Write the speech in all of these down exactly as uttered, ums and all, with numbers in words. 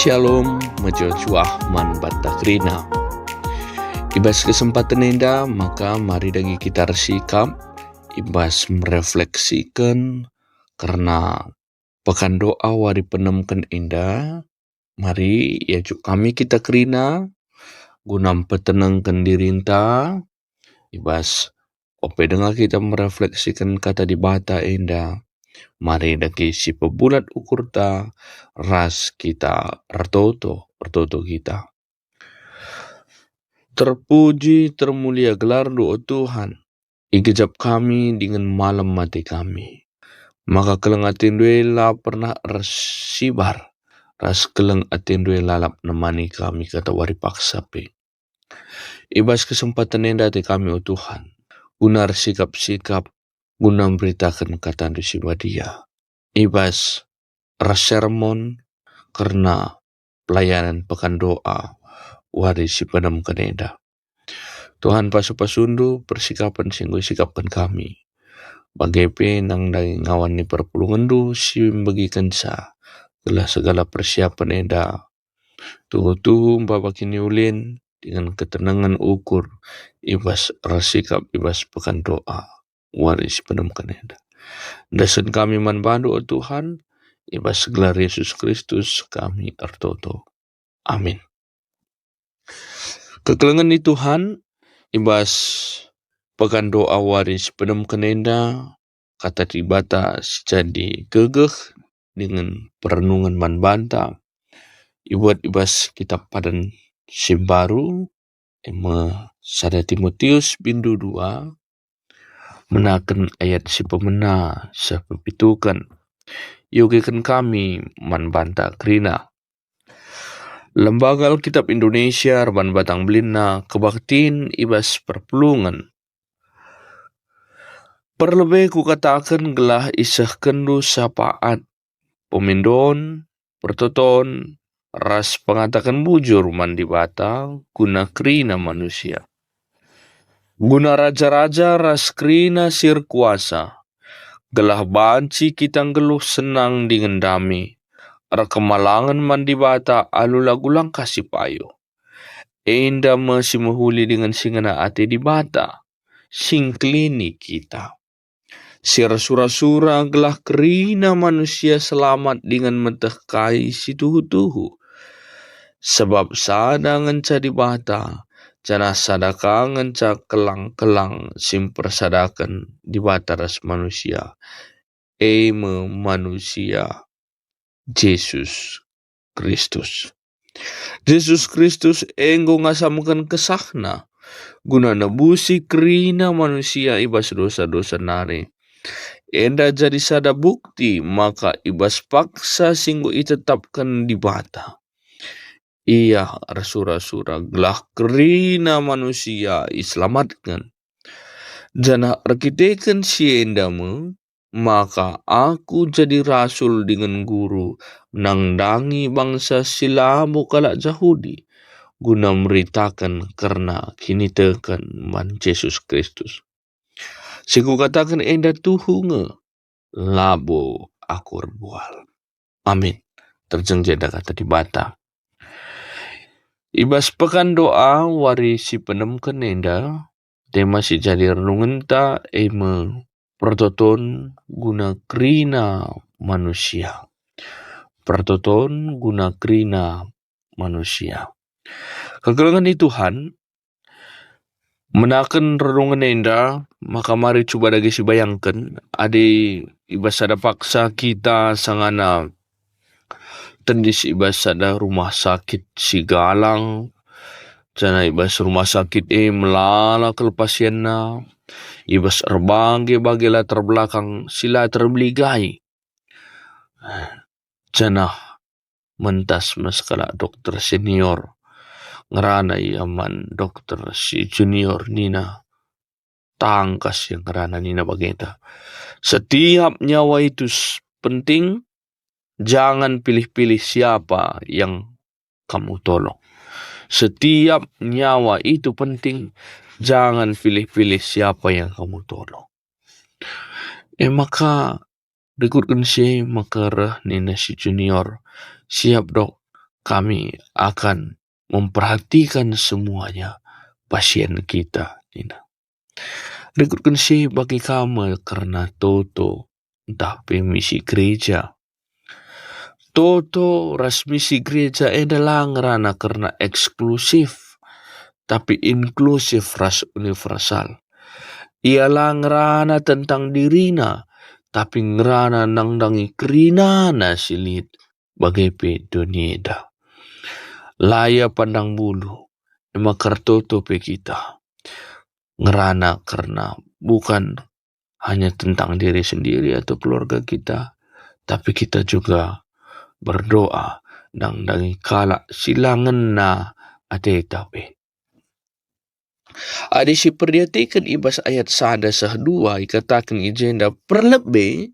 Shalom, mejuah-juah man banta kerina. I bas kesempaten enda maka mari dage kita ersikap i bas merefleksiken kerna pekan doa wari penemken enda. Mari iajuk kami kita kerina guna mpetenengken dirinta i bas ope denga kita merefleksiken Kata Dibata enda. Mari dage sipebulat ukurta ras kita ertoto, ertoto kita. Terpuji, termulia gelarNdu, o Tuhan. Igejap kami dingen malem ate kami. Maka keleng ateNdu e la pernah ersibar, ras keleng ateNdu e lalap nemani kami kata wari paksa pe. I bas kesempaten enda ate kami, o Tuhan, guna ersikap-sikap, guna mberitaken KataNdu si badia. I bas ersermon kerna pelayanan pekan doa wari si penemken enda. Tuhan, pasu-pasuNdu persikapen si enggo isikapken kami. Bage pe nandangi ngawan ni perpulungenNdu si mbegikenca, gelah segala persiapen enda tuhu-tuhu maba kiniulin dingen ketenengen ukur i bas ersikap i bas pekan doa wari si penemken enda. Endesken kami man baNdu, o Tuhan, i bas gelar Yesus Kristus kami ertoto. Amin. Kekelengen ni Tuhan, i bas pekan doa wari si penemken enda, Kata Dibata si jadi gegeh dingen perenungen man banta, ibuat i bas Kitap Padan si Mbaru, e me sada Timotius bindu dua, menaken ayat si pemena seh pepituken. Iogeken kami man banta kerina. Lembaga Alkitab Indonesia erban batang belinna kebaktin i bas perpulungen. Perlebe kukataken gelah isehkenndu sapaat, pemindon, pertoton, ras pengataken bujur man Dibata guna kerina manusia. Guna raja-raja ras kerina si erkuasa, gelah banci kita nggeluh senang dingen dame, erkemalangen man Dibata alu lagu langkah si payo. Enda me si mehuli dingen si ngena ate Dibata, si ngkelini kita. Si ersura-sura gelah kerina manusia selamat dingen meteh kai si tuhu-tuhu. Sebab sada ngenca Dibata, janah sada ka ngenca kelang-kelang si mpersadaken Dibata ras manusia, e me manusia Jesus Kristus. Jesus Kristus enggo ngasamken kesahNa guna nebusi kerina manusia i bas dosa-dosa nari. Enda jadi sada bukti maka i bas paksa si enggo itetapken Dibata, Ia ersura-sura gelah kerina manusia iselamatken. Janah erkiteken si enda me, maka aku jadi rasul dingen guru nandangi bangsa si labo kalak Jahudi, guna meritaken kerna kiniteken man Jesus Kristus. Si kukataken enda tuhu nge, labo aku erbual. Amin. Terjeng jenda kata Dibata. I bas pekan doa wari si penemken enda, tema si jadi renungenta e me pertoton guna kerina manusia. Pertoton guna kerina manusia. Kekelengen ni Tuhan, menaken renungen enda, maka mari cuba dage sibayangken, adi i bas sada paksa kita sangana tendis i bas sada rumah sakit si galang, janah i bas rumah sakit e melala kal pasienna, i bas erbage-bage latar belakang si la terbeligai. Janah mentas me sekalak dokter senior ngerana ia man dokter si junior nina, tangkas ia ngerana nina bagenda, "Setiap nyawa itu s-, penting, jangan pilih-pilih siapa yang kamu tolong. Setiap nyawa itu penting, jangan pilih-pilih siapa yang kamu tolong." E maka rikutken si e maka reh nina si junior, "Siap, Dok, kami akan memperhatikan semuanya pasien kita, nina. Rikutken si bagi ka me kerna toto ntah pe misi gereja. Toto ras misi gereja enda la ngerana kerna eksklusif, tapi inklusif ras universal. Ia la ngerana tentang dirina, tapi ngerana nandangi kerinana si lit, bage pe doni enda. La ia pandang bulu, e maka ertoto pe kita ngerana kerna bukan hanya tentang diri sendiri atau keluarga kita, tapi kita juga berdoa nandangi kalak si la ngena ateta pe. Adi siperdiateken i bas ayat sada seh dua, ikataken i jenda, "Perlebe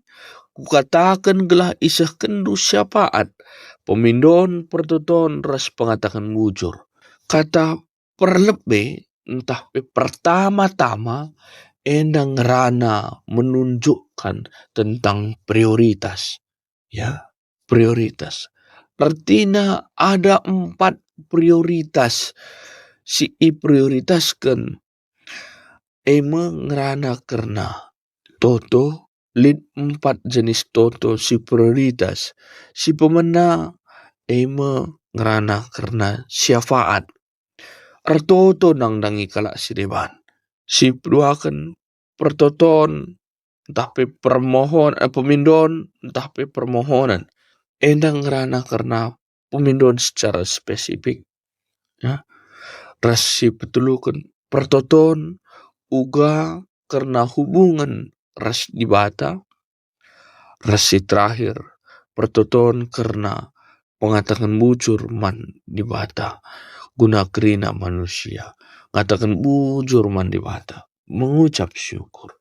kukataken gelah isehndu syafaat, pemindon, pertoton, ras pengataken bujur." Kata perlebe ntah pe pertama-tama enda ngerana menunjukkan tentang prioritas. Ya, prioritas. Ertina ada empat prioritas si iprioritasken, e me ngerana kerna toto, lit empat jenis toto si prioritas. Si pemena, e me ngerana kerna syafaat. Ertoto nandangi kalak si deban. Si peduaken pertoton, ntah pe permohon-, eh, pemindon, ntah pe permohonen. Enda ngerana kerna pemindon secara spesifik. Ya. Ras si peteluken pertoton uga kerna hubungen ras Dibata. Ras si terakhir, pertoton kerna pengataken bujur man Dibata, guna kerina manusia ngataken bujur man Dibata, mengucap syukur.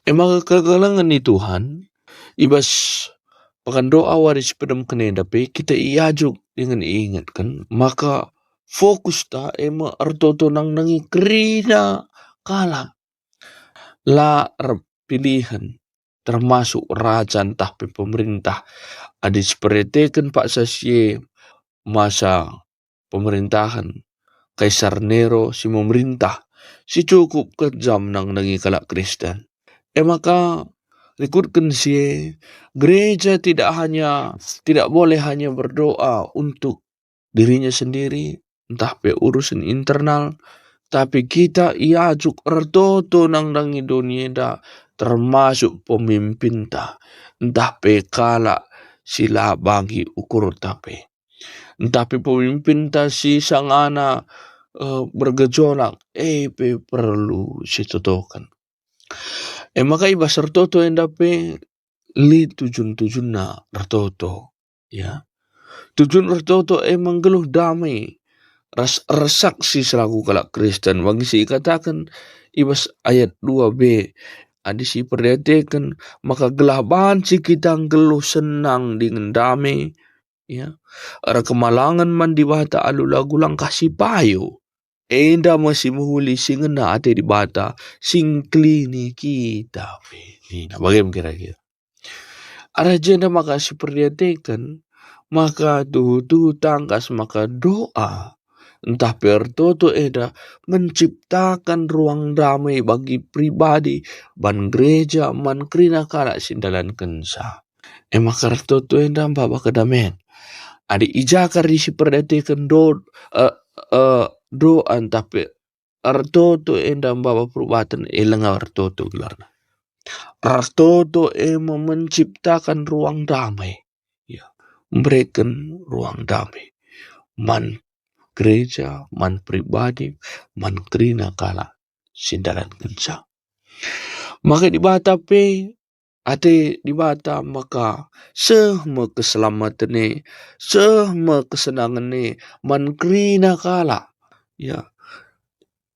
E maka kekelengen ni Tuhan, i bas pakan doa wari si pedem kenenda pe kita iajuk dingen iingetken maka fokusta e me ertoto nandangi kerina kalak. La erpilihen, termasuk raja ntah pe pemerintah. Adi siperdiateken paksa si e masa pemerintahen Kaisar Nero si memerintah, si cukup kejam nandangi kalak Kristen. E maka, rikutken si e, gereja tidak hanya, tidak boleh hanya berdoa untuk dirinya sendiri, ntah pe urusen internal, tapi kita iajuk ertoto nandangi doni enda, termasuk pemimpinta, ntah pe kalak si la bagi ukurta pe. Ntah pe pemimpinta si sangana, eh, bergejolak, e pe perlu sitotoken. E maka i bas ertoto enda pe lit tujun-tujunna ertoto, ya. Tujun ertoto e me nggeluh damai ras ersaksi selaku kalak Kristen, bagi si ikataken i bas ayat dua b, adi siperdiateken maka gelah banci kita nggeluh senang dingen damai, ya, erkemalangen man Dibata alu lagu langkah si payo. Enda me si mehuli si ngena ate Dibata, si ngkelini kita pe. Nina, bage me kira-kira. Arah jenda maka siperdiateken, maka tuhu-tuhu tangkas maka doa, ntah pe ertoto enda menciptaken ruang damai bagi pribadi, ban gereja, man kerina kalak si ndalankenca. E maka ertoto enda maba kedamen. Adi i ja kari siperdiateken do-, eh, eh, doa ntah pe ertoto enda maba perubaten, e langa ertoto gelarna. Ertoto e me menciptaken ruang damai. Ya, mbereken ruang damai man gereja, man pribadi, man kerina kalak si ndalankenca. Maka Dibata pe, ate Dibata maka seh me keselamaten e, seh me kesenangen e man kerina kalak. Ya.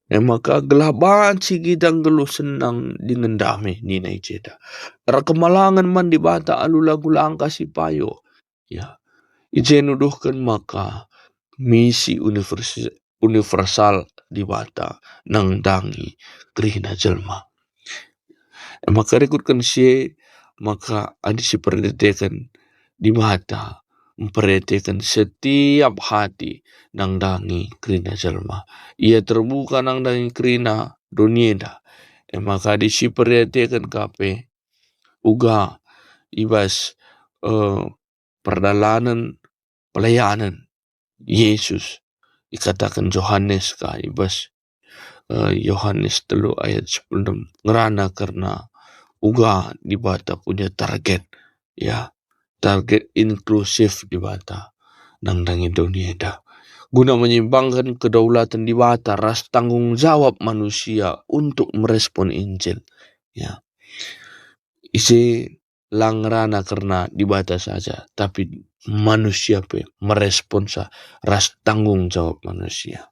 E maka gelah banci kita nggeluh senang dingen damai, nina i jenda. Erkemalangen man Dibata alu lagu langkah si payo. Ya. I je nuduhken maka misi univers-, universal Dibata nandangi kerina jelma. E maka rikutken si e, maka adi siperdiateken Dibata mperdiateken setiap hati nandangi kerina jelma. Ia terbuka nandangi kerina doni enda. E maka adi siperdiateken ka pe uga i bas, eh, perdalanen pelayanen Yesus, ikataken Johanes ka i bas, eh, Johanes telu ayat sepuluh enem, ngerana kerna uga Dibata punya target, ya, target inklusif Dibata nandangi doni enda, guna menyeimbangken kedaulatan Dibata ras tanggung jawab manusia untuk merespon Injil. Ya. Ise la ngerana kerna Dibata saja, tapi manusia pe meresponsa ras tanggung jawab manusia.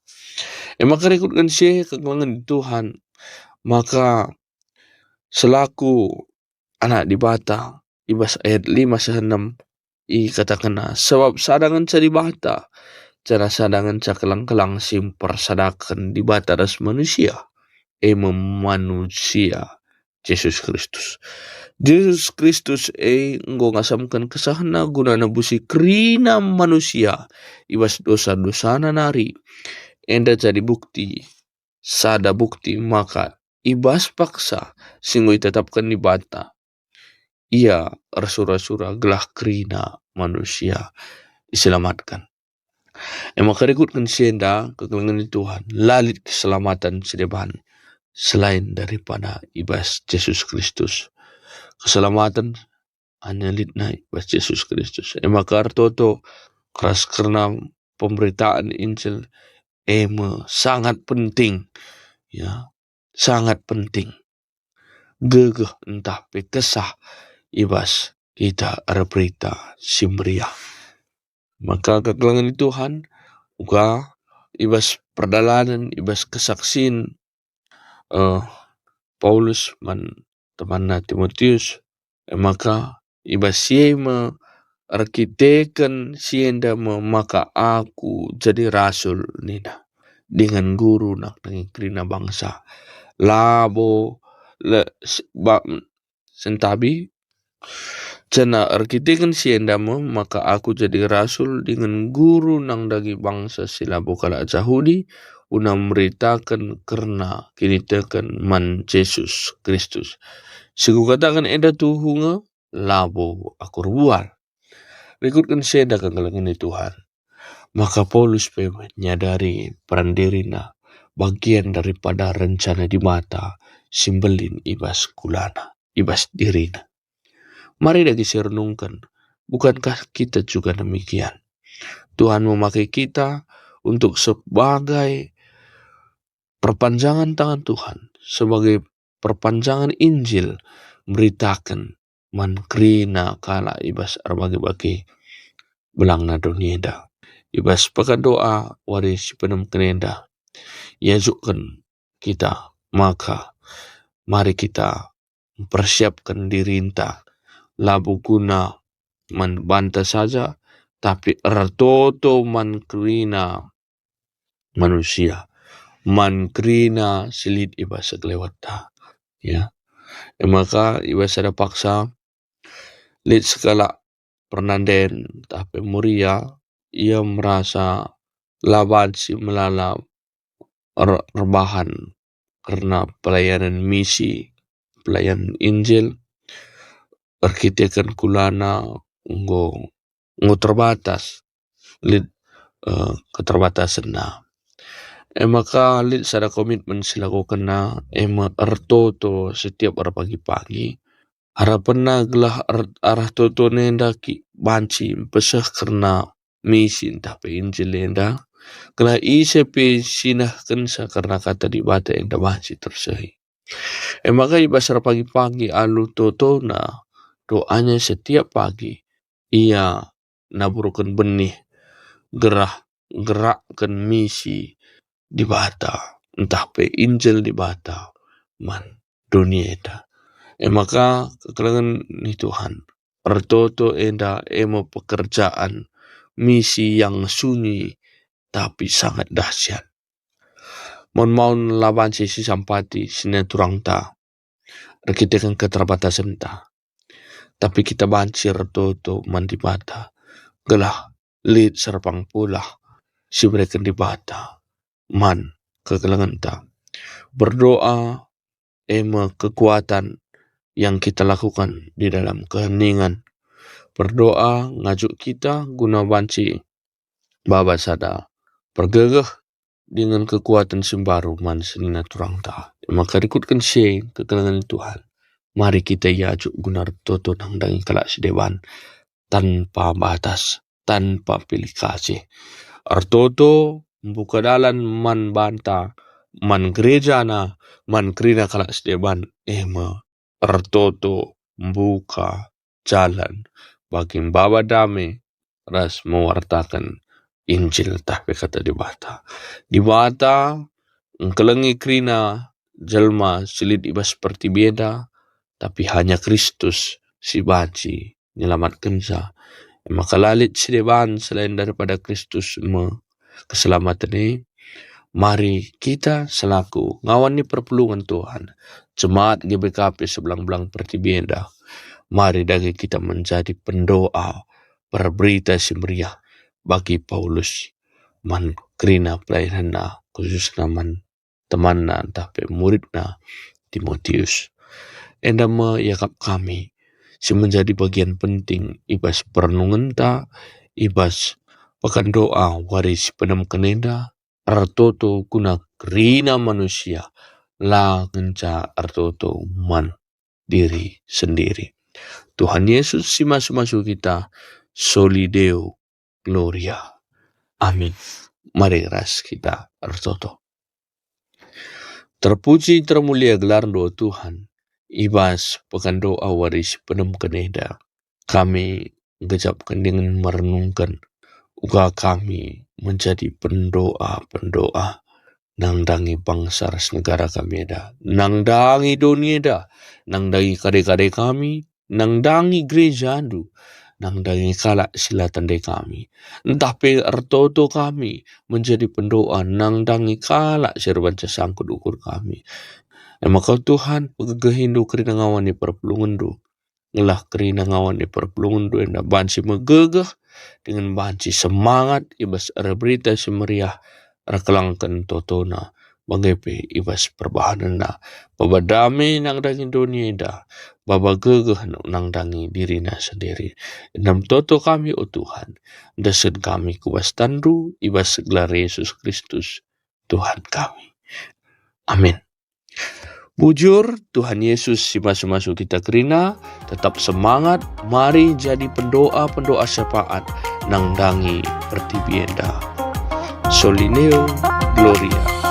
E maka rikutken si e kekelengen Tuhan, maka selaku anak Dibata, i bas ayat lima seh enem ikatakenna, "Sebab sada ngenca Dibata, janah sada ngenca kelang-kelang si mpersadaken Dibata ras manusia, e me manusia Jesus Kristus." Jesus Kristus e enggo ngasamken kesehna guna nebusi kerina manusia i bas dosa-dosana nari. Enda jadi bukti, sada bukti maka i bas paksa si enggo itetapken Dibata, Ia ersura-sura gelah kerina manusia iselamatken. E maka rikutken si enda, kekelengen Tuhan, la lit keselamaten si deban selain daripada i bas Jesus Kristus. Keselamaten hanya litna i bas Jesus Kristus. E maka ertoto ras kerna pemberitaan Injil e me sangat penting, ya, sangat penting. Gegeh ntah pe kesah i bas kita erberita si meriah. Maka kekelengen Tuhan, uga i bas perdalanen, i bas kesaksin, eh, Paulus man temanna Timotius, e maka i bas si e me erkiteken si enda me maka aku jadi rasul nina, dingen guru nandangi kerina bangsa. Labo le, s-, ba, sentabi, janah erkiteken si enda me maka aku jadi rasul dingen guru nandangi bangsa si labo kalak Jahudi, guna meritaken kerna kiniteken man Jesus Kristus. Si kukataken enda tuhu nge, labo aku erbual. Rikutken si enda kekelengen Tuhan. Maka Paulus pe nyadari peran dirina bagian daripada rencana Dibata si mbelin i bas kulana, i bas dirina. Mari dage sirenungken, bukankah kita juga demikian? Tuhan memakai kita untuk sebagai perpanjangan tangan Tuhan, sebagai perpanjangan Injil, meritaken man kerina kalak i bas erbage-bage belangna doni enda. I bas pekan doa wari si penemken enda, iajukken kita maka mari kita mpersiapken dirinta, labo guna man banta saja, tapi ertoto man kerina manusia, man kerina si lit i bas sekelewetta. Ya. E maka i bas sada paksa lit sekalak pernanden, tapi Moria, ia merasa la banci melala er-, erbahan kerna pelayanan misi, pelayanan Injil, erkiteken kulana enggo, enggo terbatas, lit, eh, keterbatasenna. E maka lit sada komitmen si lakokenna, e me ertoto setiap erpagi-pagi. Harapenna gelah er-, arah toto nenda ki-, banci mpeseh kerna misi ntah pe Injil enda, gelah ise pe si nehkenca kerna Kata Dibata enda banci tersehi. E maka i bas erpagi-pagi alu totona, doanya setiap pagi, ia naburken benih, gerah, gerakken misi Dibata, ntah pe Injil Dibata man doni enda. E maka kekelengen ni Tuhan, ertoto enda e me pekerjaan misi yang sunyi tapi sangat dahsyat. Maun-maun la banci sisampati sina turangta erkiteken keterbatasenta. Tapi kita banci ertoto man Dibata, gelah lit serpang pulah si ibereken Dibata man kekelengenta. Berdoa e me kekuatan yang kita lakukan di dalam keheningan. Berdoa ngajuk kita guna banci baba sada pergegeh dingen kekuaten si mbaru man senina turangta. E maka rikutken si e kekelengen Tuhan, mari kita iajuk guna ertoto nandangi kalak si deban tanpa batas, tanpa pilih kasih. Ertoto mbuka dalan man banta, man gerejana, man kerina kalak si deban, e me ertoto mbuka jalan bagi maba dame ras mewartaken Injil tah pe Kata Dibata. Dibata engkelengi kerina jelma si lit i bas pertibi enda, tapi hanya Kristus si banci nyelamatkenca. E maka la lit si deban selain daripada Kristus me keselamaten e. Mari kita selaku ngawan ni perpulungen Tuhan, jemaat G B K P sebelang-belang pertibi enda, mari dage kita menjadi pendoa perberita si meriah bagi Paulus man kerina pelayananna, khususna man temanna ntah pe muridna Timotius. Enda me iakap kami si menjadi bagian penting i bas perenungenta, i bas pekan doa wari si penemken enda, ertoto guna kerina manusia, la ngenca ertoto man diri sendiri. Tuhan Yesus si masu-masu kita, soli Deo Gloria. Amin. Mari ras kita ertoto. Terpuji termulia gelarNdu, o Tuhan, i bas pekan doa wari si penemken enda. Kami ngejapken dingen merenungken uga kami menjadi pendoa-pendoa nandangi bangsa ras negara kami enda, nandangi doni enda, nandangi kade-kade kami, nandangi gerejaNdu, nandangi kalak si la tandai kami. Ntah pe ertoto kami menjadi pendoa nandangi kalak si erbanca sangkut ukur kami. E maka Tuhan, pegegehiNdu kerina ngawan ni perpulungenNdu. Gelah kerina ngawan ni perpulungenNdu enda banci megegeh dingen banci semangat i bas erberita si meriah erkelengken totona, bage pe i bas perbahanenna. Baba dame nandangi doni enda, baba gegeh nandangi dirina sendiri. Enda ertoto kami, o Tuhan, endesken kami ku bas tanNdu i bas gelar Yesus Kristus, Tuhan kami. Amin. Bujur, Tuhan Yesus si masu-masu kita kerina, tetap semangat, mari jadi pendoa-pendoa syafaat nandangi pertibi enda. Soli Deo Gloria.